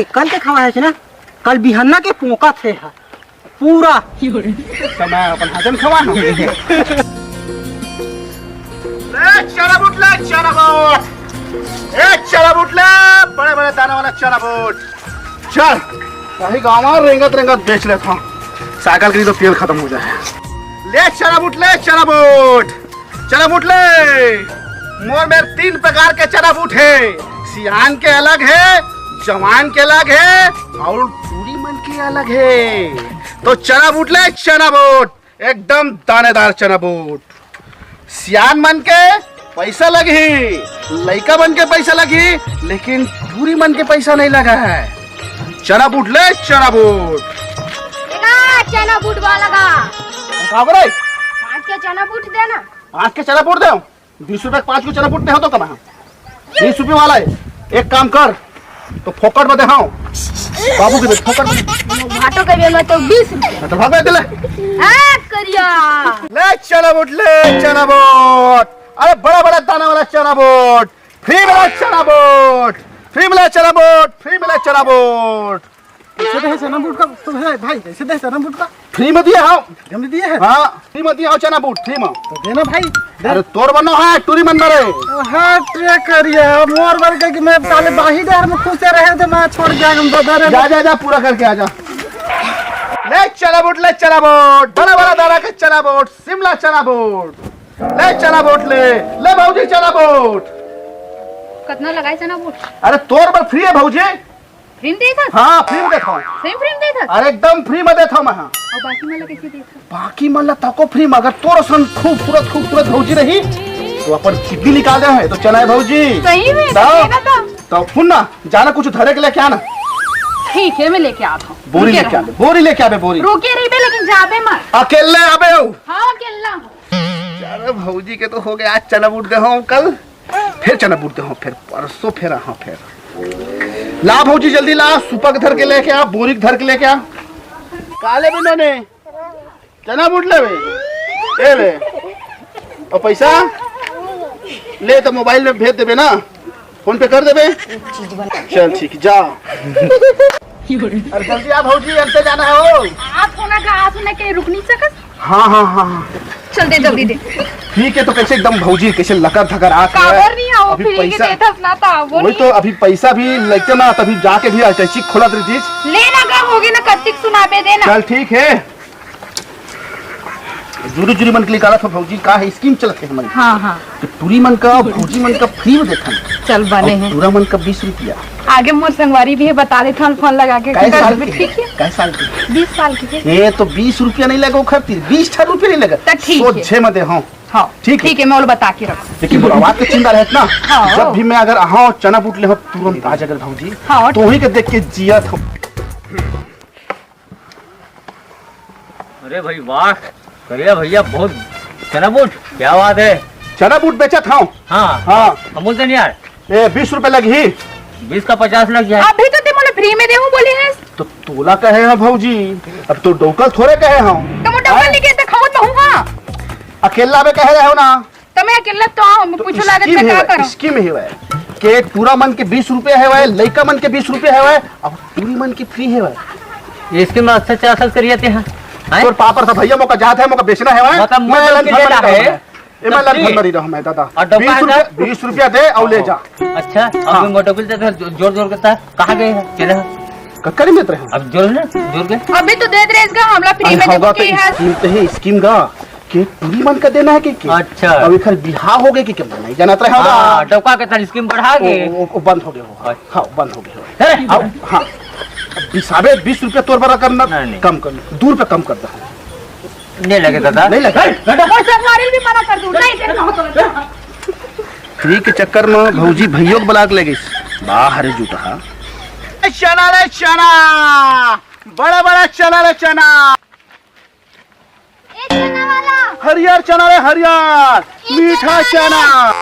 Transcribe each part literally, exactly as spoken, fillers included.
कल के खवा है ना, कल बिहन्ना के पोका थे हा। पूरा। तो मैं अपन हाथे में खवा ना। ले चना बूट, ले चना बूट। ए चना बूट ले, बड़े बड़े दाना वाला चना बूट। चल, वही गाँव में रेंगत रेंगत बेच लेता हूँ। साइकिल के लिए तो तेल खत्म हो जाए। ले चना बूट, ले चना बूट। चना बूट ले। मोर मेर तीन प्रकार के चना बूट है। सियान के अलग है, जवान के अलग है और टूरी मन के अलग है। तो चना बूट ले, चना बूट, एकदम दानेदार चना बूट। सियान मन के पैसा लगही, लइका मन के पैसा लगही, लेकिन टूरी मन के पैसा नहीं लगा है। चना बूट ले, चना बूट। देखा, चना बूट वाला का। का बोले? पाँच के चना बूट देना। पाँच के चना बूट दे, बीस रुपए के पाँच को चना बूट दे हो तो कमा। बीस रुपए वाला है, एक काम कर, तो फोकट में दे, हाँ, बाबू के दे, फोकट में। भाटो के बेमा तो बीस रुपया। मैं तो भाग दे ले। आ, करिया। ले चना बूट, ले चना बूट। अरे बड़ा बड़ा दाना वाला चना बूट, फ्री वाला चना बूट, फ्री वाला चना बूट, फ्री वाला चना बूट। कैसे दे चना बूट का? तो भाई, भाई, कैसे दे चना बूट का? फ्री में दिया हूँ। फ्री में दिए है? हाँ, फ्री में दिया हूँ चना बूट, फ्री में। तो देना भाई, दे। अरे तोर बनो है, टूरी मन बरे। हट रे करिया, मोर बर के कि मैं साले बाही डहर में खुश रहे थे, मैं छोड़ के आगे बता रहे। जा, जा, जा, पूरा करके आ जा। ले चना बूट, ले चना बूट, बड़ा बड़ा दाना के चना बूट, शिमला चना बूट। ले चना बूट ले, ले भौजी चना बूट। कितना लगाए चना बूट? अरे तोर बर फ्री है भौजी। फ्री में देत हस? हाँ, फ्री में देत हूँ। सही फ्री में देत हस? अरे एकदम फ्री में देत हूँ मैं, हाँ। और बाकी मन ला कैसे देत हस? बाकी मन ला तको फ्री में, अगर तोर असन खूबसूरत, खूबसूरत भौजी रही, तो अपन किडनी निकाल दे है, तो चना है भौजी। सही में? तो, देगा तो? तो सुन ना, जाना कुछ धरे के लेके आना। ठीक है, मैं लेके आता हूँ। बोरी रुके लेके रहो। आबे, बोरी लेके आबे, बोरी। रुके रहिबे, लेकिन जाबे मत। अकेले आबे हो। हाँ, अकेला हूँ। अरे भौजी के तो हो गया, आज चना बूट दे हूँ कल। फिर चना बूट दे हो, फिर परसों फिर आहा फिर। ला भौजी जल्दी ला, सुपक धर के लेके आ, बोरिक धर के लेके आ। का लेबे नोने? चना बूट लेबे? ए बे। और पैसा? ले तो मोबाइल में भेज देबे ना, फोन पे कर देबे। चल ठीक, जा। अरे जल्दी आ भौजी, अंते जाना है ओ। आप होना का, आप होना के रुक नहीं सकत? हाँ, हाँ, हाँ, हाँ। चल दे, जल्दी दे। ठीक है, तो कैसे एकदम भौजी, कैसे लकर धकर आत है। काबर नहीं आओ, अभी फ्री के पैसा देत हस ना, तो आओ वही नहीं। तो, अभी पैसा भी लेते ना, तभी जाके भी अटैची खोलत रही चीज। ले ना, का होगे ना, कत्तिक सुनाबे दे ना। चल ठीक है, जुरी जुरी मन के निकालत हो भौजी, का है स्कीम चलत है हमारी। हाँ, हाँ। तो टूरी मन का, भौजी मन का फ्री में देथन। चल बने और हैं। टूरा मन का बीस रुपया। आगे मोर संगवारी भी है, बता देथन फोन लगा के। कै साल के? ठीक है। कै साल के? बीस साल के। ये तो बीस रुपया नहीं लगा, खातिर बीस ठा रुपया नहीं लगा। तो ठीक है। सोझे में दे, हाँ। हाँ, ठीक है। ठीक है, मैं ओला बता के रखूँ। लेकिन बुढ़ावा के चिंता रहत ना। हाँ। जब भी मैं अगर आहा चना बूट ले हो, तुरंत आ जाकर भौजी। हाँ। तो ही के देख के जिया था। अरे भाई वाह, करिया भैया बहुत चना बूट, क्या बात है। चना बूट बेचत हूँ। हाँ। हाँ। अमूल से नहीं यार। ए, बीस रुपए लगी। बीस का पचास लग जाए। अभी तो ते मोला फ्री में देहूँ बोले है। तो तोला कहे हैं भौजी, अब तो डौकल थोड़े कहे हम। तो मैं डौकल नहीं कहते, खाओ तो हूँ। अकेला में कहे रहे हो ना। तो मैं अकेला तो हूँ, मैं तो पूछो लागत स्कीम मैं है का भाई, करूँ? स्कीम है भाई। के टूरा मन के बीस रुपया है भाई, लइका मन के बीस रुपया है भाई, अब टूरी मन के फ्री है भाई। ये स्कीम अच्छा अच्छा असर करिया ते हैं। हैं? तोर पापर था भैया, मोका जात है, मोका बेचना है भाई। मतलब मैं मोर लन के फन लेना मरी है। रहा हूँ। ए, मैं तब लन ठीक। फन मरी रहा हूँ मैं दादा। और डब्बा बीस है रुपया, ना? बीस रुपया दे और ले जा। अच्छा, हाँ। अब मोटरसाइकिल से जोर जोर करता है, कहाँ गए हैं? चले हैं। कक्करी में रहे हैं। अब जोर ना, जोर के। अभी तो देत रहे इसका, हमला फ्री अरे में होगा देबो तो के है। स्कीम तो है, स्कीम का। के टूरी मन का देना है के, के? अच्छा। अब एकर बिहाव हो गए के, के नहीं जानत रहे होगा। हाँ, डौका के तन स्कीम बढ़ा ओ, के। ओ, ओ, बंद हो गए हो। अच्छा। हाँ, बंद हो गए हो। है? अब, हाँ। अब बिसाबे बीस रुपया तोर बरा करना, नहीं, नहीं। कम कर, दो रुपया कम कर दे। नहीं लगे दादा। नहीं लगे। है? बेटा। और संगवारी भी मना कर दूँ, नहीं देना हो तो। फ्री के चक्कर में भौजी भैया के बला के ले गई। बाहर जूठा। चना रे चना, बड़ा बड़ा चना रे चना। ए चना वाला। हरियर चना रे हरियर, ए मीठा चना चना। वाला।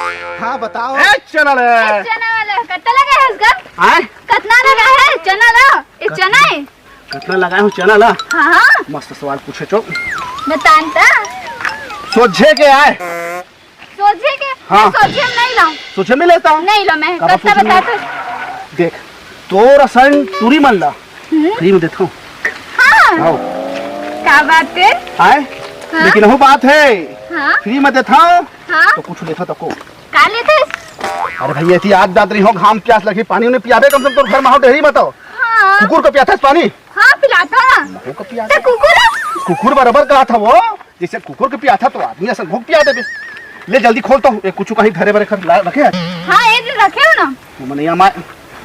हाँ, बताओ। ए चना रे। ए चना वाला, कत्ता लगा है इसका? आय? कतना लगा है चना ला? ये चना है? कतना लगाए हो चना ला? हाँ, हाँ। मस्त सवाल पूछे चो। बतान ता। सोझे के आय। सोझे के? हाँ। मैं सोझे में नहीं लाऊं। सोझे में लेता हूँ। नहीं लो, मैं काबर कत्ता सोझे में बता ले- तो। देख, तोर असन टूरी मन ला हम्म। फ्री में देथव। हाँ। आओ। का बात हे? आय? हाँ। लेकिन अहू बात हे। हाँ। फ्री में देथव। हाँ। तो कुछ लेथव तको। का लेथस? अरे भइया, एती आत जात रहिहूँ, घाम प्यास लगही, पानी उनी पियाबे कम से कम तोर घर में हो, डेहरी में तो। हाँ। कुकुर को पियाथस पानी? हाँ, पिलाथव ना। कुकुर को पियाथस? तो कुकुर हे? कुकुर बराबर कहत हँव वो। जइसे कुकुर के पियाथस तो आदमी असन घोक पिया देबे। ले जल्दी खोल तो, ए कुछु कहीं धरे बरे कर ला रखे हे। हाँ, ए दे रखे हो ना। वो मने या माय।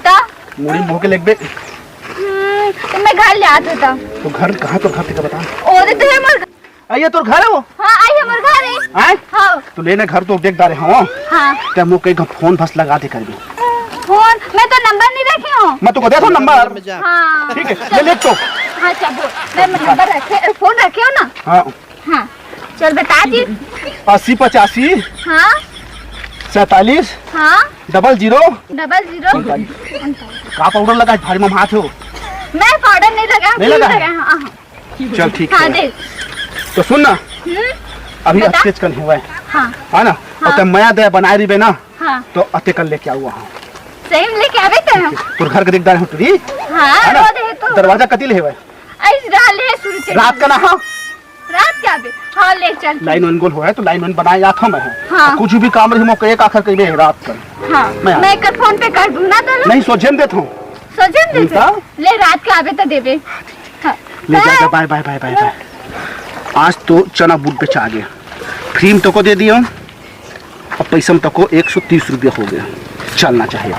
त? मुड़ी मुँह के लेगबे। हम्म, तो मैं घर ले आत हूँ त। तो घर कहाँ, तो घर तेका बता। ओ दे तो हे मोर। अइया तोर घर हे वो? हाँ, अइया मोर घर हे। आय? हाँ। तो ले ना घर तो देख डारे हँव। हाँ। ते मोके एक फोन बस लगा दे करबे। फोन? मैं तो नंबर नहीं रखे हूँ। मैं तोको देथव नंबर। हाँ। ठीक हे, ले ले तो। हाँ, अच्छा, बोल। मैं नंबर रखे, फोन रखे हो ना? हाँ। हाँ, चल बता जी। अस्सी पचासी हाँ। सैंतालीस हाँ। Double zero. Double zero. का पाउडर लगा भारी में हाथ हो? मैं पाउडर नहीं लगा, नहीं क्रीम लगा? लगा, हाँ, हाँ। चल ठीक हाँ, हे। दे। तो सुन ना, हम्म? अभी बता। अतेक कन होवय। हाँ। हे ना? हाँ। अउ ते मया दे बनाए रहिबे ना, हाँ। तो अतेक कन लेके आऊ हाँ। सही में लेके आबे तो। तोर घर के देख डारे हँव टूरी। हाँ, हे ना? वो दे तो। दरवाजा कती ले हेवय? अइस डाले शुरू से। रात का ना हाँ? रात के आबे? हाँ, ले चल। लाइन वाइन गोल होवय तो लाइन वाइन बनाए जात हँव मैं। हाँ। कुछु भी काम रही मोके एक आखर कहिबे रात कर। हाँ। मैं आ- मैं एकर फोन पे कर दूँ ना तो। नहीं, सोझे में देथव। सोझे में देथव? ले रात के आबे तो देबे। हाँ। ले जा, जा, बाय, बाय, बाय, बाय, बाय। आज तो चना बूट बेचा गे। फ्री में तोको दे दिहूँ। अब पैसा में तको एक सौ तीस रुपया होगे। चलना चाहिए।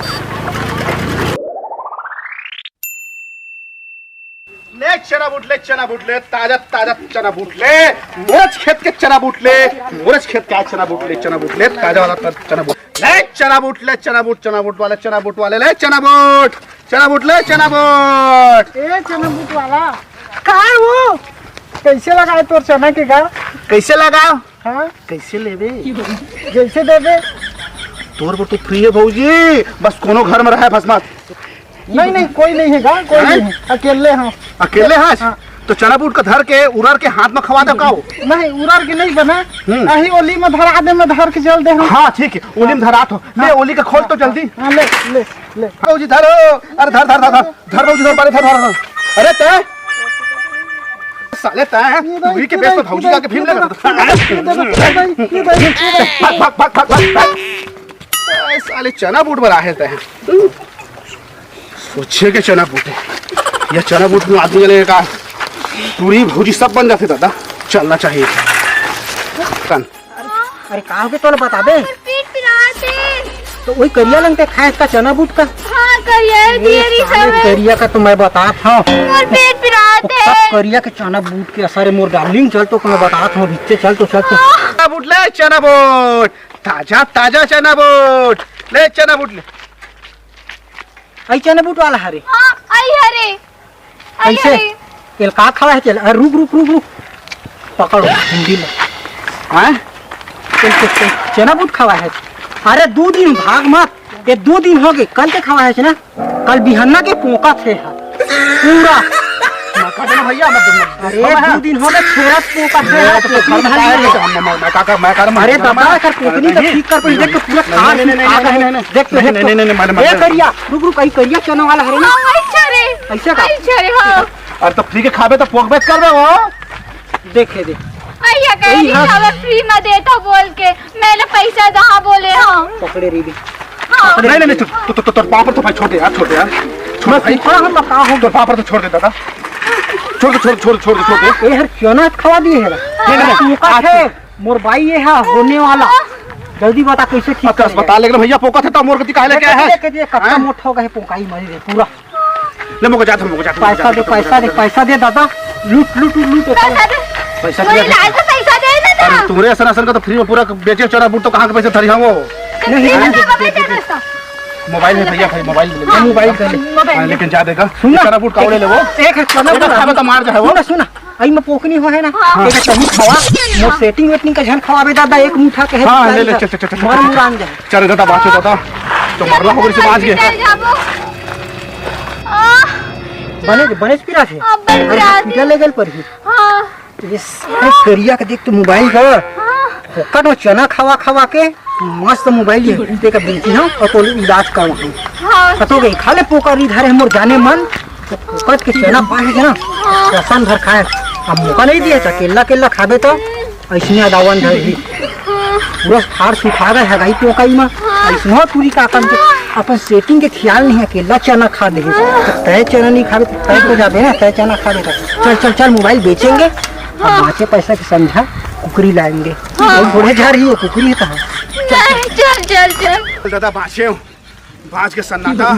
ले चना बूट, ले चना बूट, ले ताजा, ताजा चना बूट, ले मोरच खेत के चना बूट, ले मोरच खेत के चना बूट, ले चना बूट, ले ताजा वाला तर-, चना बूट, ले चना बूट, ले चना बूट, चना बूट वाले, चना बूट वाले, ले चना बूट, चना बूट, ले चना बूट। ए चना बूट वाला, का हे वो? कइसे लगाए तोर चना के गा? कइसे लगाओ? हाँ? कइसे लेबे? जइसे देबे। तोर बर तो फ्री हे भौजी, बस कोनो घर में रहे बस मत। नहीं, नहीं, कोई नहीं हे गा, कोई हैं? नहीं हे, अकेले हँव। अकेले हस? हाँ। तो चना बूट का धर के उरर के हाथ में खवा दे का हो? नहीं, उरर के नहीं बना, हम्म। अही ओली में धरा दे, मैं धर के चल दे हँव। हाँ, ठीक हे, ओली में धरा तो। ले, हाँ। ओली का खोल तो जल्दी। हाँ, ले, ले, ले। भौजी धरो, अरे धर, धर, धर, धर। धर भौजी, धर, पानी धर, धर, धर। अरे तैं, साले तैं, ये भाई, टूरी के ये बेस भाई, में भौजी ये जाके भाई, भीम ये लगा। भाई, ये भाई, ये भाई, ये भाई। भाग, भाग, भाग, भाग, भाग, भाग। ए, साले चना बूट बर आहे तैं। सोझे के चना बूट हे। ये चना बूट में आदमी जले का टूरी भौजी सब बन जाथे दादा। चलना चाहिए। कन। अरे का होगे तोला बताबे? मोर पेट पिरात हे। तो वही करिया लंग ते खाए का चना बूट का? हाँ, करिया हे, ए, तेरी साले समय। करिया का तो मैं बतात हँव। मोर पेट पिरात हे। सब करिया के चना बूट के असर हे मोर डार्लिंग, चल तो मैं बतात हँव, भिच्चे चल तो, चल तो। हाँ। चना बूट ले, चना बूट। ताजा, ताजा चना बूट। ले चना बूट ले। अई चना बूट वाला हरे। हाँ, अई हरे। अई कइसे? हरे। एला का खवाए हस? अरे रुक, रुक, रुक, रुक। पकड़ हिंदी में। हाँ? चल, चल, चल। चना बूट खवाए हस। अरे दू दिन भाग मत। ये दू दिन होगे। कल के खवाए हस ना? कल बिहन्ना के पोंका थे हा। पूरा। मैं कहा देना भैया, मैं, मैं, अरे, मैं, दू दिन होगे, छेरत पोंका थे हा। मैं तो घर में आया नहीं, हम, मैं, मैं, मैं, मैं, मैं, अरे, मैं, दादा, मैं, कर पोंकनी तो नहीं, ठीक कर, नहीं, देख तो पूरा नहीं, खास नहीं, नहीं, खा नहीं, गए। नहीं, नहीं, देख तो, नहीं, देख नहीं, तो। नहीं, नहीं, मैं, मैं, ए, मैं, करिया, रुक, रुक, आई करिया चना वाला हरे ना। हाँ, आई छरे। ऐसा का? आई छरे, हाँ। अरे, तो फ्री के खाबे, तो पोंकबे करबे वो। देखे दे। अइया, कहे यही नहीं, हाथ। अब फ्री में देता बोल के, मैंने पैसा कहाँ बोले, हाँ। पकड़े रही दे। हाँ। नहीं, नहीं, नहीं, तो, तो, तो, तो, पाँव पर तो भाई छोड़ दे यार, छोड़ दे यार। छोड़ मैं भाई। पूछा हम, कहाँ हो? तो पाँव पर तो छोड़ दे दादा। छोड़ दे, छोड़, छोड़, छोड़ दे, छोड़ दे। ए, हर क्यों ना खवा दिए है? नहीं, नहीं, नहीं। तू का आज है? मोर बाई ये है, होने वाला। जल्दी बता, कैसे ठीक अब तो करेगा? अस्पताल लेके भैया पोका थे, तो मोर गति काहे लेके आया है? देख, देख, कत्ता हैं? मोटा हो गया है, पोकाई मारी रे, पूरा। ले, मोको जात, मोको जात, मोको पैसा जात, दे, मोको पैसा जात, दे, मोको जात। पैसा दे दादा, लूट, लूट, लूट, लूट, पैसा दे। पैसा वही दिया लाए था। तो पैसा दे ना अरे, ना। तुम्हारे असन, असन का तो फ्री में पूरा बेचे चना बूट, तो कहाँ के पैसे धरी हम वो? नहीं, नहीं, नहीं, नहीं, नहीं, नहीं, नहीं, नहीं। मोबाइल है भैया, भाई, मोबाइल ले ले। हाँ, मोबाइल कर ले। मोबाइल हाँ, ले। लेकिन जा देगा। सुन ना। चना बूट कावड़े ले वो। एक है चना एक बूट। खावे तो मार जाए वो। सुन ना, सुन ना। आई में पोकनी हो है ना? हाँ। एक तनी खवा। मोर सेटिंग वेटिंग का झन खवाबे दादा, एक मुठा कहे हाँ, ले, ले, चल, चल, चल, चल, मर चल, मुरान जाए। चल दादा, बाँचो दादा। तो मरना हो गई से बाँच गए। चल जाबो। आह, बने, बने पिरा थे। अब बन आज पिरा थे। हॉस्पिटल ले गल पर ही। हाँ। ये सारे करिया के देख तो मोबाइल का। हाँ। फोकट में चना खवा खवा के। मस्त मोबाइल हे, तेका बेचहूं अउ तोर इलाज करवाहूं। हाँ। कतो गई, खा ले पोकर, इधर हे मोर जानेमन। त फोकट के चना पाए हे ना, रसन भर खाए। अब मौका नहीं दिया था, केला केला खाबे तो अइसने अदावन धर ली। पूरा फाड़ सुखा गए हगाई पोकाई में। अइसनो टूरी का काम के, अपन सेटिंग के ख्याल नहीं हे, केला चना खा दे। तय चना नहीं खाबे तो तय हो जाबे ना, तय चना खा दे तो। चल चल चल, मोबाइल बेचेंगे, अब बाचे पैसा के समझा कुकरी लाएंगे। अउ थोड़े झर ही हे, कुकरी हे कहाँ? नहीं, चल चल चल। दादा बाचे हो, बाच के सन्नाटा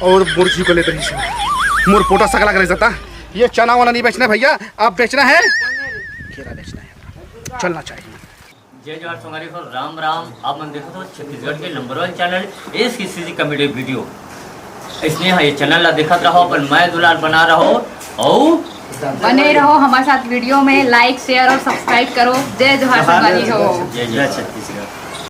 अउ मुर्गी को लेते रही। मोर पोटा सकला करे जाता। ये चना वाला नहीं बेचना है भैया, अब बेचना है, केला बेचना है, चलना चाहिए। जय जोहार संगवारी हो, राम राम। आप मन देखत हो छत्तीसगढ़ के नंबर वन चैनल एस के सी जी कॉमेडी वीडियो। इसने हाँ, ये चैनल ला देखत रहो, अपन मया दुलार बना रहो अउ बने रहो हमारे साथ वीडियो में। लाइक, शेयर और सब्सक्राइब करो। जय जोहार संगवारी हो। जय जय छत्तीसगढ़।